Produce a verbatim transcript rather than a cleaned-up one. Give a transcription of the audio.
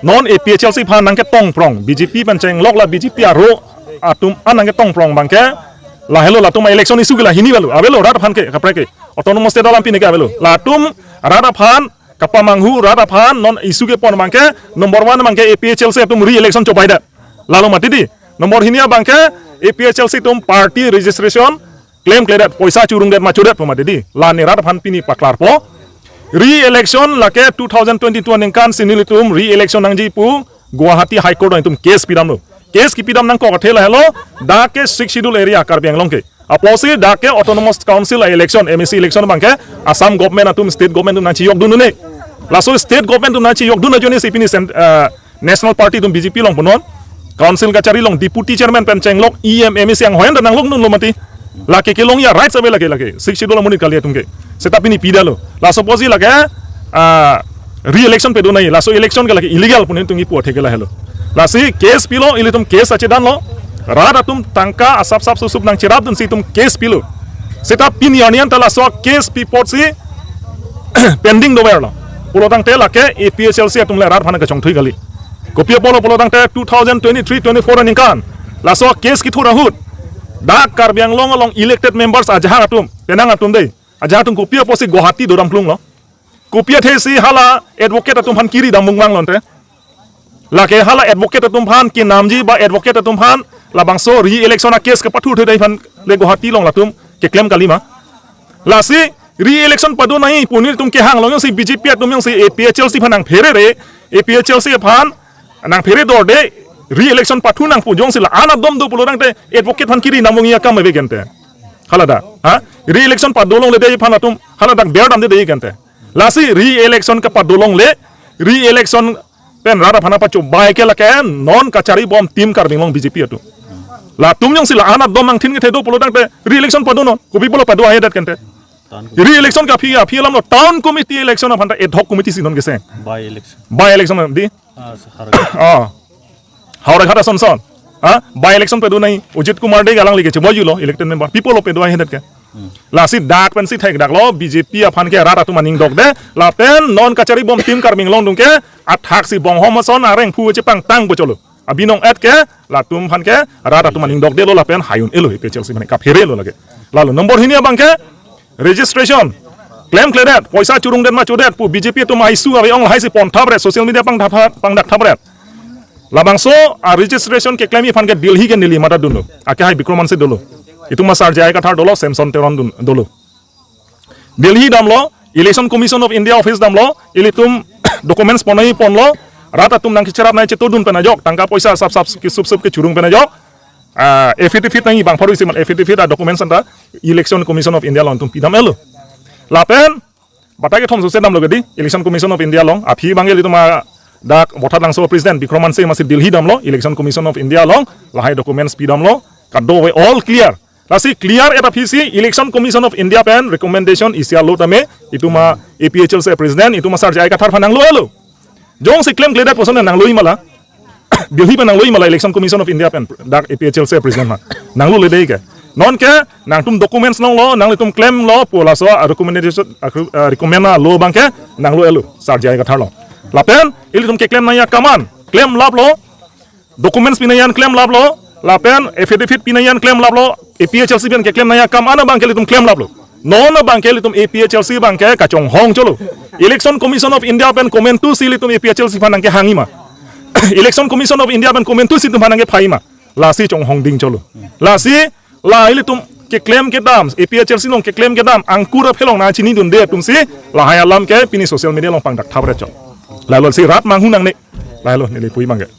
Non A P H L C aphan nangketongprong, B J P pen chenglok la B J P aro atum an nangketongprong abangke, lahelo latum election issue ke la hini avelo, avelo rat aphan ke, kaprek ke. Autonomous state alam pine ke avelo. Latum rat aphan kapamanghu, rat aphan non issue kepon abangke, number one abangke A P H L C atum re-election chobaidet. Lalo mati dei. Number hini abangke A P H L C atum party registration klemkledet, poisa churungdet ma chodet pu mati dei. La ne rat aphan pini paklarpo. Re-election lake two thousand twenty-two aningkan si nelitum re-election nangji pu Guwahati High Court nangtum case pidamlo. Case kipidam nangkok athe lahelo, dak ke Sixth Schedule area Karbi Anglong ke. Apotsi dak ke Autonomous Council election, M A C election abangke Assam government atum, state government atum nangchiyokdun un-e. Laso state government atum nangchiyokdun ajoine si pini cent-, eh, National Party atum B J P along punon, Council kachari along Deputy Chairman pen chenglok E M, M A C anghoi anta nanglokdunlo mati. Lake kelongji a-rights ave lake, lake Sixth Schedule amonit kali atum ke. Seta pini pidetlo. Laso apotsi lake, ah, re-election pado nangji. Laso election ke lake illegal pu nelitum kipu athe ke lahelo. Lasi case pilo, ilitum case achedanlo. Rat atum tangka asapsap susup nangcherapdunsi itum case pilo. Seta pini arni anta laso case pi apotsi pending doverlo. Pulotangte lake A P H L C atum le rat aphan kachongthui kali. Kopi apotlo pulotangte two thousand twenty-three twenty-four aningkan laso case kithur ahut, dak Karbi Anglong along elected members ajahak atum, penang atum dei, ajahak atum kopi apotsi Guwahati dodam klunglo. Kopi athesi hala advocate atum aphan kiri dam mung vanglo ante. Lake hala advocate atum aphan kenamji ba advocate atum aphan labangso re-election a-case kepathurthe dei aphan le Guwahati along latum keklem kalima. Lasi re-election pado nangji pu nelitum kehang along jongsi B J P atum jongsi A P H L C aphan nangpherere, A P H L C aphan nangphere dorde, re-election pathu nangpo jongsi la-an adom do pulotangte advocate aphan kiri dam mung akam ave ke ante. Hala dak, ha? Re-election pado longle dei aphan atum hala dak ber damde dei ke ante. Lasi re-election kepado longle, re-election pen rat aphan pachobai ke lake non kachari bom team Karbi Anglong B J P atum. Latum jongsi la-an adom angthin kethe do pulotangte re-election padonon. Kopi pulo pado ahedet ke ante. Tan ko re-election ke aphi, aphi alamlo town committee election aphan ta ad hoc committee si non kese. By election. By election dei. Ah, Howraghat. Ah. Howraghat asonson. Ha? By election pado nangji. Ujit Kumar Dey alangli ke cheboi lo elected member. Pi pulo pado ahedet ke. Hmm. Lasi dak pensi thekdaklo B J P aphan ke rat atum aning dokde. Lapen non kachari bom team Karbi Anglong atum ke athaksi bonghom ason areng phu chepangtang po cholo. Abinong et ke latum aphan ke rat atum aning dokdelo lapen hei un-elo A P H L C aphan kapherelo lake. Lalo number hini abangke registration klemkledet, poisa churungdet ma chodet pu B J P atum a-issue ave ong lahai si pon thapret, social media pangdak thap-, pangdak thapret. Labangso a-registration keklemji aphan ke Delhi ke neli matha dunlo. Ake hai Bikram Hanse dolo. Itum ma Sir J I Kathar dolo, Samson Teron dun-, dolo. Delhi damlo, Election Commission of India office damlo, ilitum documents pon nangji ponlo, rat atum nangkecherap nangchetodun pen ajok, tangka poisa asapsap kesup sup kechurung pen ajok, ah, affidavit nangji bang pharo isi mal affidavit a-documents anta Election Commission of India along itum pidam-etlo. Lapen batai kethom sose damlo ke dei, Election Commission of India along, aphi abangke ilitum a dak Vothatlangso president Bikram Hanse masi Delhi damlo, Election Commission of India along, lahai documents pidamlo, kadokave all clear. Lasi clear et aphisi Election Commission of India pen recommendation isi alo tame, itum a-APHLC president, itum a Sir J I Kathar aphan nanglo-etlo. Jongsi klemkledet puson nanglo-i mala. Delhi pen nanglo-i mala Election Commission of India pen dak APHLC president aphan. Nanglole dei ke. Non ke nangtum documents nanglo, nanglitum klemlo pu laso a-recommendation, a-, a-, recommend alo abangke nanglo-etlo Sir J I Kathar along. Lapen ilitum keklem nangji akam an klemlaplo. Documents pi nangji an klemlaplo, lapen affidavit pi nangji an klemlaplo, APHLC pen keklem nangji akam an abangke ilitum klemlaplo. Non abangke ilitum APHLC abangke kachonghong cholo. Election Commission of India pen komantusi ilitum APHLC aphan nangkehangji ma. Election Commission of India pen komantusi itum aphan nangkephai ma. Lasi chonghong ding cholo. Lasi la ilitum keklem kedam, APHLC along keklem kedam, angkur aphelong nangchinidunde atumsi, lahai alam ke pini social media along pangdak thapret chot. Lalo si rat manghu nangne. Lalo neli pu-i abangke.